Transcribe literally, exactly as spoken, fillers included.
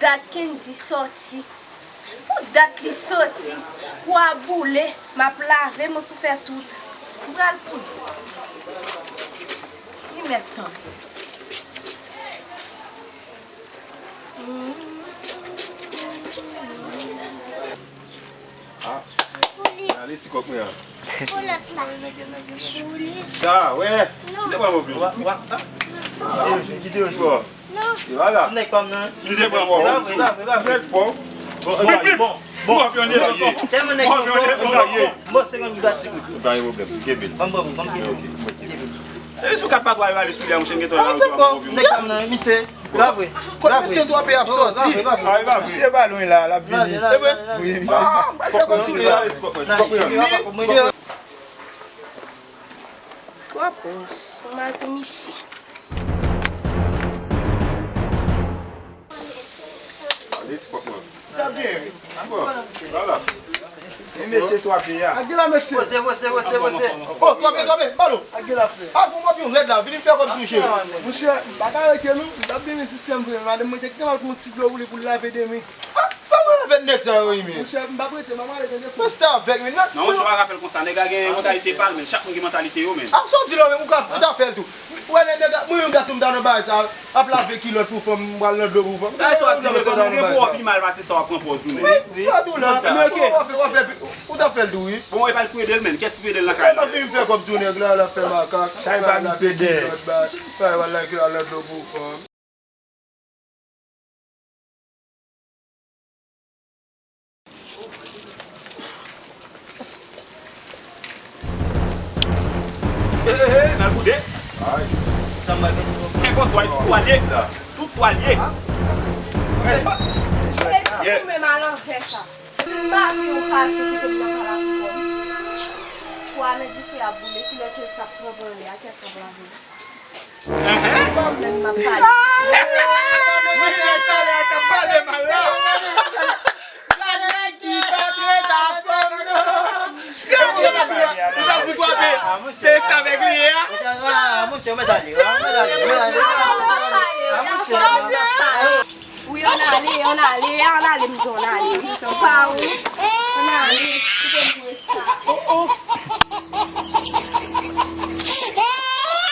Dat Kendy sòti. Pou dat li soti, pou a boule, m ap lave mwen pou fè tout. M pral pou li. Li mèt tann. Ah, ale ti kòk mwen an. Sa, wè. Kite pran mòp yo. Kite yo jwe. E vwala. Misye pran mòp. Nèg pa w. Bon, bon, bon. Mòp yo nèt. Tèlman nèg yo bon, bon, bon, bon, segonn pou dat ti kout. Pa gen pwoblèm. Kenbe l. Ban m, ban m, ban m kenbe l. E sou kat patwa yo ale sou li a, monchè, m gentan la, yo sou mòp yo. Nèg pa m nan, misye. Bravo. Kote misye twape ap sòti? Misye pa lwen la, l ap vini. E vre? Wi, misye. Ah, m pral fè kòm sou li la. Twò pwens, m al pou misye. Sa byen. Bon, vwala. E mesye twape a. Ak de la, mesye. Poze, poze, poze, poze. Oh, twape, twape, balo. Ak de la, frè. Ah, bon, mwen yon rèd la, vini fè kòb sou jè. Monchè, m pa ka rete non, m t ap benyen sistèm vre, madanm mwen te kite m al pran yon ti dlo pou li pou l lave demen. Ah, sa mwen avèk nèg sa yo, wi, men. Monchè, m p ap rete, m ap ale, tande. Reste avèk, men. Non, monchè, pa ka fè l konsa, nèg la gen mantalite pa l, men. Chak moun gen mantalite yo, men. Ah, sa w di la, men, ou ka, ou ta fè l tou. Ou wè, nèg, nèg, mwen menm, gade m ta nan bagay sa, ap lave kilòt pou fanm, m pral nan dlo pou fanm. Sa e sa w ap di, men, ou gen pou w pi mal pase sa w ap pran pòz ou, men. Wi, sa tou la. Ou ta fè l tou, wi. Bon, e pa l pou ede l, men. Kiyès ki pou ede l nan kay la? Epi m fè kòb sou nèg la, l ap fè makak. Chay pa misye dèyè. Sa e pa lave kilòt, al nan dlo pou fanm. Hey, hey, hey, n al boude. Ay. Sa m bay konn. Nenpòt twal, tout twal ye. Tout twal ye. Ou menm a lanvè sa. M pa vle yon pati kite m nan kay la pou kò m. Chwa nan dife a boule, kilòt yo t ap tranpe anlè a, kiyès k ap lave? Enhen. Ou menm m ap pale. Wi, nèg talè a k ap pale mal la. Gade nèg ki pa trete avè m non. Gade nèg ki pa trete avè m. Ou t ap di kwape. Se restavèk li ye a. Ah, monchè, ou mèt ale. Ah, ou mèt ale. Ou mèt ale. Ah, monchè. Wi, ann ale, ann ale, ann ale, m di w ann ale. Pa ou.